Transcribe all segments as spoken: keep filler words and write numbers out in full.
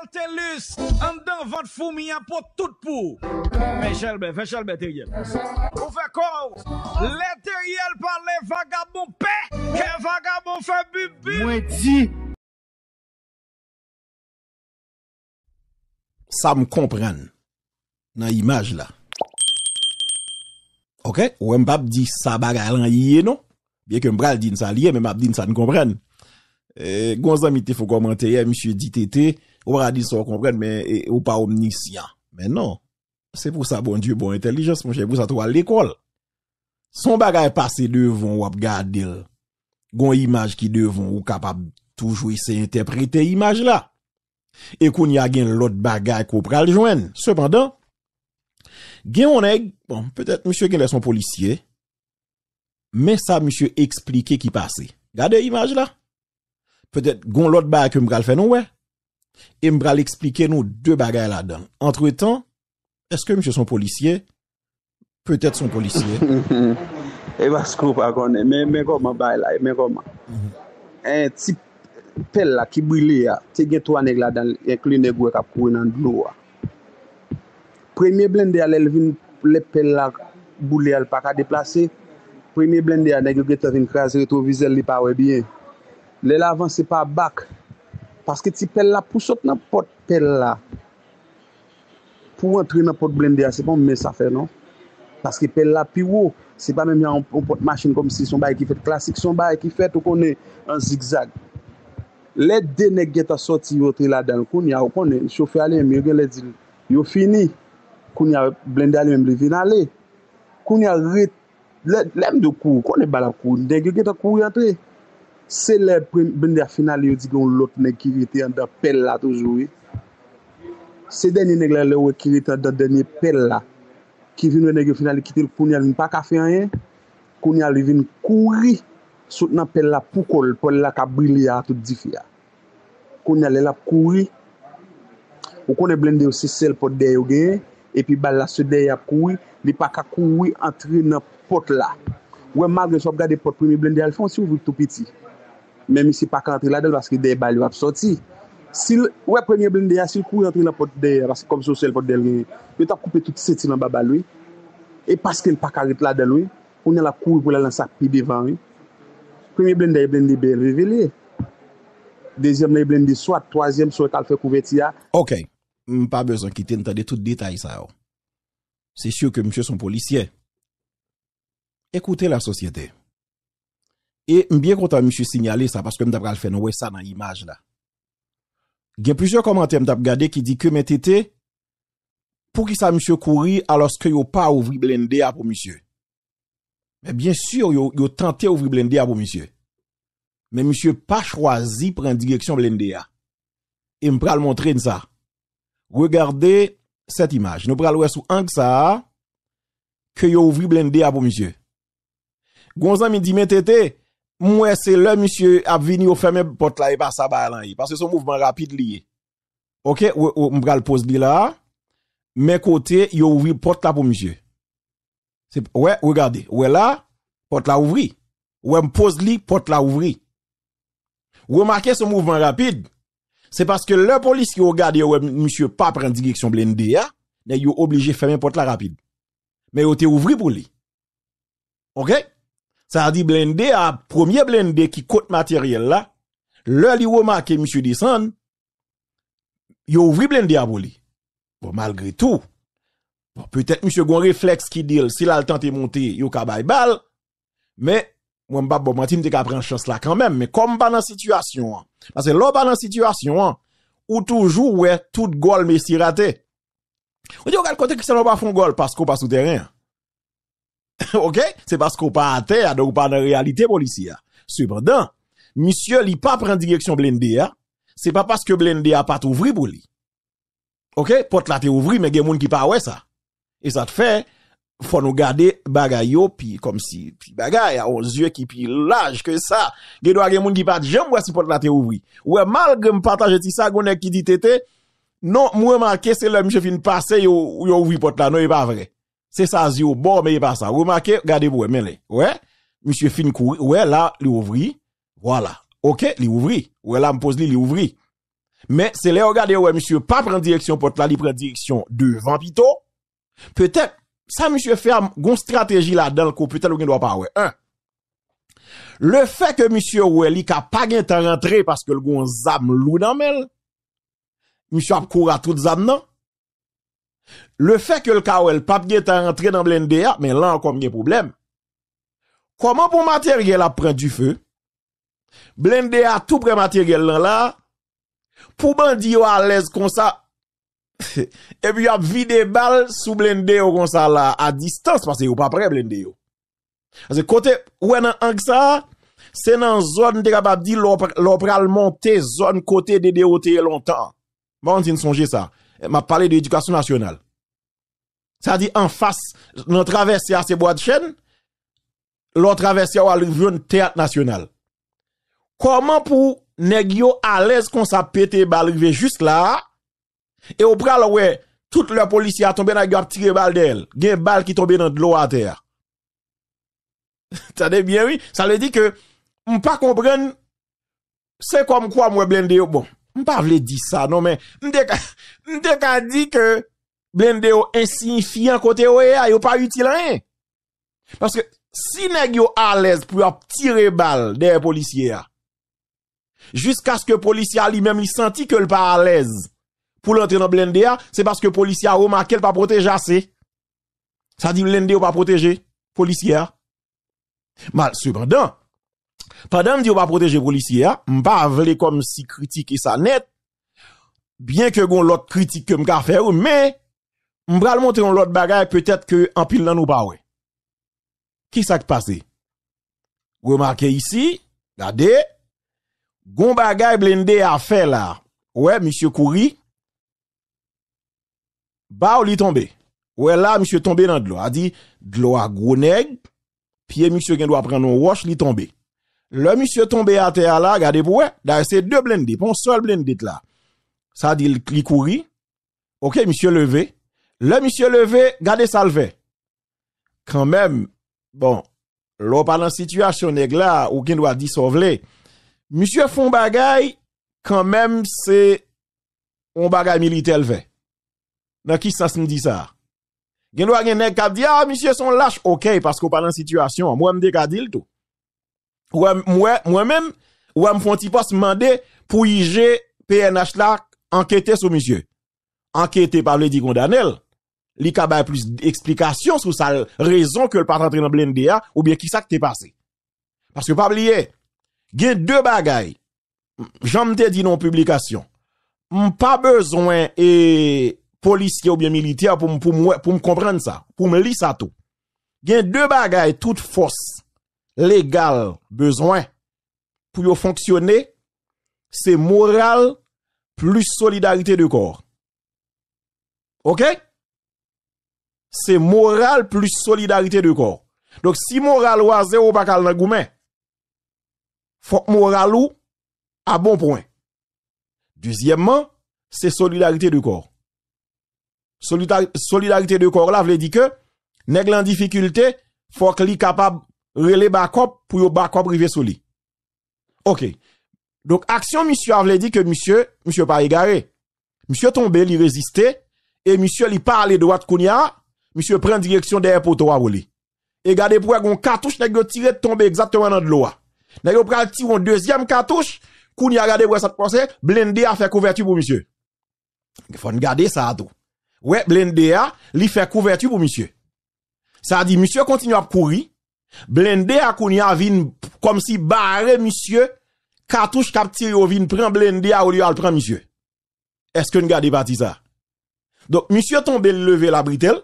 Telus, anndan vant foumi a pot tout pou ou. Fè chèlbè, fè chèlbè, Teriel. Ou fè kò w. Lè Teriel pale, vagabon pè. Kè vagabon fè bip bip. Mwen di. Sa m konprann nan imaj la. Ok, ou wè m p ap di sa bagay lan ye non. Byen ke m pral di n sa l ye, men m ap di n sa n konprann. E, gon zanmi te fè yon kòmantè yè, misye di Tete, ou pa ka di n sa w konprann, men e, ou pa omnisyan. Men non. Se pou sa Bondye ba w entèlijans, monchè, pou sa tou al lekòl. Si yon bagay pase devan w, w ap gade l, gon imaj ki devan w, ou kapab toujou eseye entèprete imaj la. E kounye a gen lòt bagay ke w pral jwenn. Sepandan, gen yon nèg, bon, petèt misye genlè se yon polisye, men sa misye eksplike ki pase. Gade imaj la. Petèt gon lòt bagay ke m pral fè nou wè. E m pral eksplike nou de bagay ladan l. Antretan, èske misye se yon polisye? Petèt se yon polisye. E paske w pa konnen. Men, men kòman bagay la ye, men kòman. En, ti pèl la ki brile a, te gen twa nèg ladan l, enkli nèg ou wè k ap kouri nan dlo a. Premye blende a, lè l vin, lè pèl la boule a, l pa ka deplase. Premye blende a, nèg yo gentan vin kraze retwovizè l, li pa wè byen. Lè l avanse pa bak, paske ti pèl la pou sot nan pòt pèl la, pou antre nan pòt blende a, se pa yon mès afè non. Paske pèl la pi wo, se pa menm jan yon, yon pòt machin kòmsi se yon bagay ki fèt klasik, se yon bagay ki fèt, ou konnen, an zigzag. Lè de nèg gentan sòti, yo antre ladan l, kounye a, ou konnen, chofè a li menm, yo genlè di l, yo fini. Kounye a, blende a li menm, li vin ale. Kounye a, ret, lè, lè m di w kouri, ou konnen bal ap kouri, nèg yo gentan kouri antre. Se lè pre-, blende a fin ale, yo di gen yon lòt nèg ki rete anndan pèl la toujou, wi. Se dènye nèg la, lè w wè ki rete anndan dènye pèl la, ki vin wè nèg yo fin ale kite l, kounye a, li pa ka fè anyen. Kounye a, li vin kouri, sot nan pèl la pou kò l, pèl la k ap brile a, tout dife a. Kounye a, lè l ap kouri, ou konnen blende yo se sèl pòt dèyè yo genyen, epi bal la se dèyè ap kouri, li pa ka kouri antre nan pòt la. Ou wè, malgre sa w ap gade pòt premye blende a, l fè yon ti ouvri tou piti. Men misye pa ka antre ladan l paske dèyè bal yo ap sòti. Si l wè premye blende a, si l kouri antre nan pòt dèyè a, paske kòm se yon sèl pòt dèyè l genyen, yo t ap koupe tout senti l anba bal, wi. E paske l pa ka ret ladan l, wi. Kounye a l ap kouri pou l al nan sa k pi devan, wi. Premye blende a, e blende B L V V li ye. Dezyèm nan, e blende swat. Twazyèm, sa w wè k al fè kouvèti a. Ok. M pa bezwen kite n tande tout detay sa yo. Se si ke misye se yon polisye. Ekoute lasosyete. E m byen kontan misye sinyale sa, paske m ta pral fè nou wè sa nan imaj la. Gen plizyè kòmantè m t ap gade ki di ke men Tete, poukisa misye kouri alòske yo pa ouvri blende a pou misye? Men byen si, yo, yo tante ouvri blende a pou misye. Men misye pa chwazi pran direksyon blende a. E m pral montre n sa. Regardez cette image. Nou pral wè sou ang sa a ke yo ouvri blende a pou misye. Gon zanmi di, men Tete, m wè se lè misye ap vini, yo fèmen pòt la, e pa sa bagay lan ye. Paske se yon mouvman rapid li ye. Ok, w, w, m pral poz li la. Men kote yo ouvri pòt la pou misye. Se, wè, regade. Wè la, pòt la ouvri. Wè m poz li, pòt la ouvri. Remake se yon mouvman rapid. Se paske lè polisye yo gade, yo wè misye pa pran direksyon blende a, nèg yo oblije fèmen pòt la rapid. Men yo te ouvri pou li. Ok? Sa di blende a, premye blende ki kot materyèl la, lè li remake misye desann, yo ouvri blende a pou li. Bon, malgre tou, bon, petèt misye gon reflèks ki di l, si l al tante monte, yo ka bay bal, men, mwen m p ap ba w manti, m te ka pran chans la kanmenm, men kòm m pa nan sitiyasyon an, paske lè w pa nan sitiyasyon an, ou toujou wè tout gòl mesye rate. Ou di, w gad kote Cristiano pa fè yon gòl, paske w pa sou tèren an. Ok? Se paske w pa atè a, donk ou pa nan reyalite polisye a. Sepandan, misye li pa pran direksyon blende a, se pa paske blende a pa t ouvri pou li. Ok? Pòt la te ouvri, men gen moun ki pa wè sa. E sa t fè, fò nou gade bagay yo pi, kòmsi, pi bagay, a yon zye ki pi laj ke sa. Gen dwa gen moun ki pa t janm wè si pòt la te ouvri. Ou wè, malgre m pataje ti sa, gon nèg ki di Tete, non, m remake se lè misye fin pase, yo, yo ouvri pòt la, non, e pa vre. Se sa zye w ba w, men e pa sa. Remake, gade pou wè, men lè. Wè, misye fin kouri, wè la, li ouvri. Vwala. Ok, li ouvri. Wè la, m poz li, li ouvri. Men, se lè yo gade, yo wè misye pa pran direksyon pòt la, li pran direksyon devan pito. Petèt, sa misye fè a, gon strateji ladan l ke petèt ou gen dwa pa wè. En, lefè ke misye wè li ka pa gentan rantre paske l gon zam lou nan men l, misye ap kouri a tout zam nan. Lefè ke l ka wè l p ap gentan rantre nan blende a, men la ankò m gen pwoblèm. Kòman pou materyèl ap pran dife? Blende a tou prè materyèl lan la, pou bandi yo alèz konsa, epi y ap vide bal sou blende yo konsa la, a distans, paske yo pa prè blende yo. Paske kote, ou wè nan ang sa a, se nan zòn, m te kapab di, lè w pra-, lè w pral monte zòn kote Dede yo te ye lontan. M pa konn si n sonje sa. M ap pale de edikasyon nasyonal. Sa di anfas, nan travèse a se Bwadchèn, lè w travèse a w al rive jwenn Teyat Nasyonal. Kòman pou nèg yo alèz konsa pete bal rive jis la a, e w pral wè tout lè polisye a tonbe nèg yo ap tire bal dèyè l. Gen bal ki tonbe nan dlo atè a. Tande byen wi, sa vle di ke m pa konprann, se kòmkwa m wè blende yo, bon, m pa vle di sa non, men m te ka, m te ka di ke blende yo ensiyifyan kote yo ye a, yo pa itil anyen. Paske si nèg yo alèz pou y ap tire bal dèyè polisye a, jiskaske polisye a li menm li santi ke l pa alèz pou l antre nan blende a, se paske polisye a remake l pa pwoteje ase. Sa di blende yo pa pwoteje polisye a. Mal, sepandan, pandan m di yo pa pwoteje polisye a, m pa vle kòmsi kritike sa nèt, byen ke gon lòt kritik ke m ka fè wi, men m pral montre yon lòt bagay, petèt ke anpil nan nou pa wè. Kisa k pase? Remake isi, gade, gon bagay blende a fè la. Wè, misye kouri, baw, li tonbe. Wè la, misye tonbe nan dlo. A di, dlo a gwo nèg, pye misye gen dwa pran yon wòch, li tonbe. Lè misye tonbe atè a la, gade pou wè, dayè se de blende, pa yon sèl blende t la. Sa di, li, li kouri, oke, misye leve. Lè misye leve, gade sa l fè. Kanmenm, bon, lè w pa nan sitiyasyon nèg la, ou gen dwa di sa w vle. Misye fè yon bagay, kanmenm, se yon bagay militè l fè. Nan ki sans m di sa? Gen dwa gen nèg k ap di, a, misye se yon lach, oke, paske w pa nan sitiyasyon an. Mwen, m te ka di l tou. Ou wè, m wè, mwen menm, ou wè m fè yon ti pòs, m mande pou I G P N H la ankete sou misye. Ankete pa vle di kondane l. Li ka bay plis eksplikasyon sou sa l, rezon ke l pa t antre nan blende a, oubyen kisa k te pase. Paske pa bliye, gen de bagay, jan m te di nan yon piblikasyon, m pa bezwen, e, polisye oubyen militè pou m, pou m wè, pou m konprann sa, pou m li sa tou. Gen de bagay tout fòs legal bezwen pou yo fonksyone, se moral plis solidarite de kò. Oke? Se moral plis solidarite de kò. Donk, si moral ou a zewo, ou pa ka al nan goumen. Fòk moral ou a bon pwen. Dezyèmman, se solidarite de kò. Solida-, solidarite de kò la vle di ke nèg la an difikilte, fòk li kapab rele bakòp pou yo bakòp rive sou li. Oke. Donk, aksyon misye a vle di ke misye, misye pa egare. Misye tonbe, li reziste, e misye li pa ale dwat kounye a, misye pran direksyon dèyè poto a pou li. E gade pou wè gon katouch nèg yo tire tonbe egzakteman nan dlo a. Nèg yo pral tire yon dezyèm katouch, kounye a gade pou wè sa k pase, blende a fè kouvèti pou misye. Fò n gade sa a tou. Wè, blende a, li fè kouvèti pou misye. Sa di, misye kontinye ap kouri, blende a kounye a vin kòmsi bare misye, katouch k ap tire yo vin pran blende a olye al pran misye. Èske n gade pati sa? Donk, misye tonbe, l leve, l abrite l.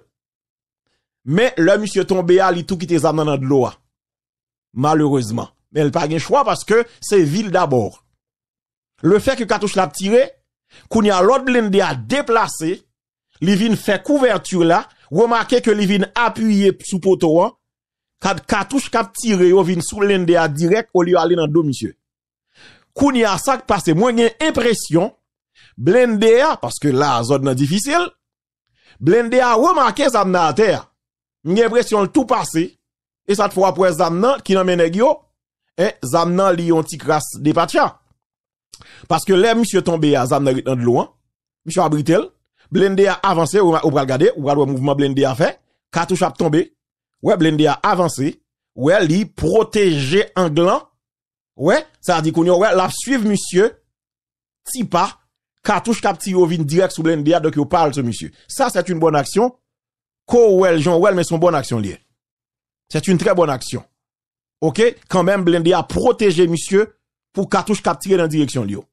Men, lè misye tonbe a, li tou kite zam nan nan dlo a. Malerezman. Men l pa gen chwa paske se vi l dabò. Lefètke katouch la ap tire, kounye a lòt blende a deplase, li vin fè kouvèti la, remake ke li vin apiye sou poto an, kat-, katouch k ap tire yo vin sou blende a dirèk olye ale nan do misye. Kounye a sa k pase, mwen gen enpresyon, blende a, paske la zòn nan difisil, blende a remake zam nan atè a. M gen enpresyon l tou pase, e sa t fè w ap wè zam nan ki nan men nèg yo, en, zam nan li yon ti kras depatcha. Paske lè misye tonbe a, zam nan ret nan dlo an, misye abrite l. Blende a avanse, ou, ou pral gade, ou pral wè mouvman blende a fè. Katouch ap tonbe. Wè, blende a avanse. Wè, li pwoteje ang lan. Wè, sa di kounye a, wè, l ap swiv misye. Ti pa, katouch k ap tire yo vin dirèk sou blende a, donk yo pa al sou misye. Sa, c'est une bonne action. Ko w wè l, jan w wè l, men se yon bòn aksyon li ye. C'est une très bonne action. Oke, kanmenm, blende a pwoteje misye pou katouch k ap tire nan direksyon l yo.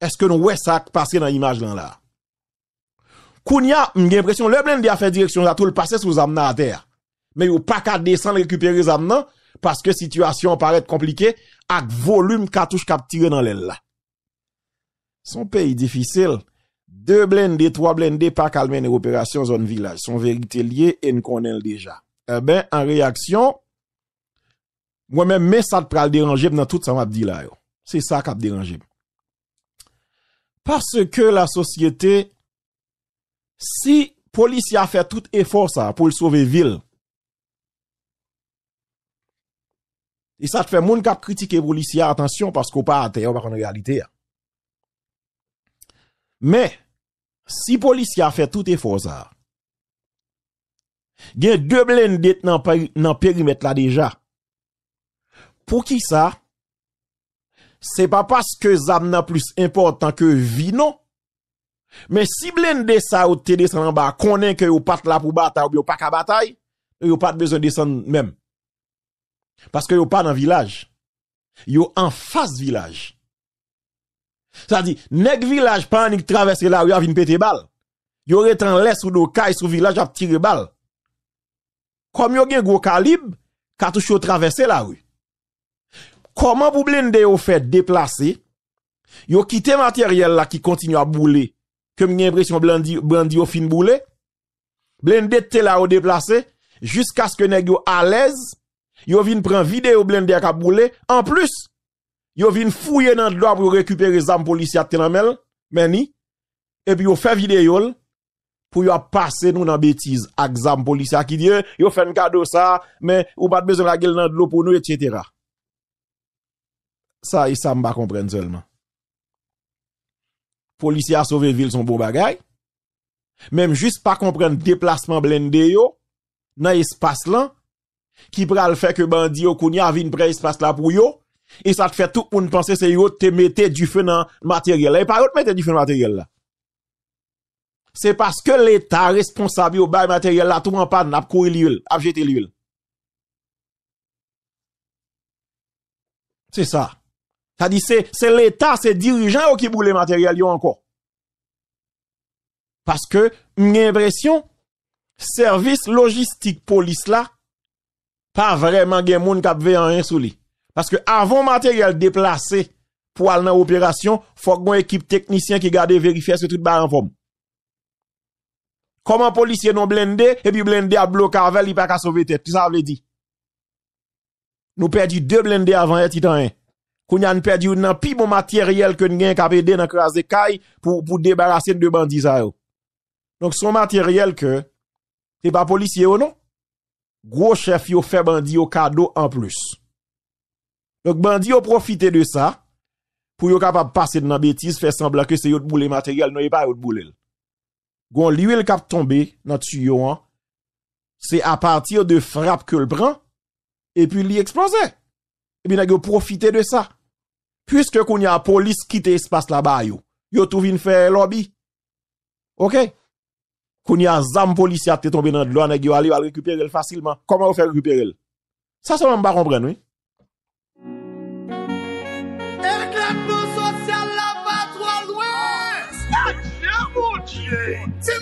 Èske nou wè sa k pase nan imaj lan la? Kounye a, m gen enpresyon, lè blende a fè direksyon sa tou, l pase sou zam nan atè a. Men yo pa ka desann rekipere zam nan, paske sitiyasyon an parèt konplike ak volim katouch k ap tire nan lè l la. Se yon peyi difisil. De blende, twa blende pa ka al mennen operasyon zòn vilaj. Se yon verite l ye e n konnen l deja. Enben, an reyaksyon, mwen menm, men sa t pral deranje m nan tout sa m ap di la yo. Se sa k ap deranje m. Paske lasosyete, si polisye a fè tout efò sa pou l sove vi l, e sa t fè moun k ap kritike polisye a, atansyon, paske w pa atè a, w pa konn reyalite a. Men, si polisye a fè tout efò sa a, gen de blende nan peri-, nan perimèt la deja. Poukisa? Se pa paske zam nan plis enpòtan ke vi, non. Men si blende sa yo te desann anba, konnen ke yo pa t la pou batay oubyen yo pa ka batay, yo pa t bezwen desann menm. Paske yo pa nan vilaj. Yo anfas vilaj. Sa di, nèg vilaj pa annik travèse lari a vin pete bal. Yo ret anlè sou do kay, sou vilaj ap tire bal. Kòm yo gen gwo kalib, katouch yo travèse lari. Kòman pou blende yo fè deplase? Yo kite materyèl la ki kontinye ap boule, ke m gen enpresyon bandi, bandi yo fin boule. Blende te la yo deplase, jiskaske nèg yo alèz, yo vin pran videyo blende a k ap boule. Anplis, yo vin fouye nan dlo a pou yo rekipere zam polisye a te nan men l, men ni, epi yo fè videyo l, pou yo ap pase nou nan betiz ak zam polisye a ki di, "Eh, yo fè n kado sa, men ou pa t bezwen lage l nan dlo pou nou, etsetera." Sa e sa m pa konprann sèlman. Polisye a sove vil se yon bon bagay, men m jis pa konprann deplasman blende yo nan espas lan ki pral fè ke bandi yo kounye a vin pran espas la pou yo, e sa t fè tout moun panse se yo t te mete dife nan materyèl la. E pa yo t mete dife nan materyèl la. Se paske Leta responsab yo bay materyèl la tou an pàn, ap kouri lwil, ap jete lwil. Se sa. Sa di se, se Leta, se dirijan yo ki boule materyèl yo ankò. Paske m gen enpresyon sèvis lojistik polis la pa vrèman gen moun k ap veye anyen sou li. Paske avan yon materyèl deplase pou al nan operasyon, fòk gen yon ekip teknisyen ki gade, verifye èske tout bagay anfòm. Kòman polisye nan blende, epi blende ap bloke avè l, li pa ka sove tèt? Kisa sa vle di? Nou pèdi de blende avan yè, ti tanyen. Kounye a, n pèdi youn nan pi bon materyèl ke n genyen k ap ede nan kraze kay pou, pou debarase n de bandi sa yo. Donk, se yon materyèl ke se pa polisye yo, non. Gwo chèf yo fè bandi yo kado anplis. Donk, bandi yo pwofite de sa pou yo kapab pase n nan betiz, fè sanblan ke se yo t boule materyèl, non, e pa yo t boule l. Gon lwil k ap tonbe nan tiyo an, se apati de frap ke l pran, epi li eksploze. Epi nèg yo pwofite de sa. Piske kounye a polis kite espas la ba yo, yo tou vin fè lòbi. Oke? Kounye a zam polisye a te tonbe nan dlo a, nèg yo ale, yo al rekipere l fasilman. Kòman yo fè rekipere l? Sa sèlman m pa konprann, wi. Eklatman sosyal la pa twò lwen. Adye, Bondye! Ti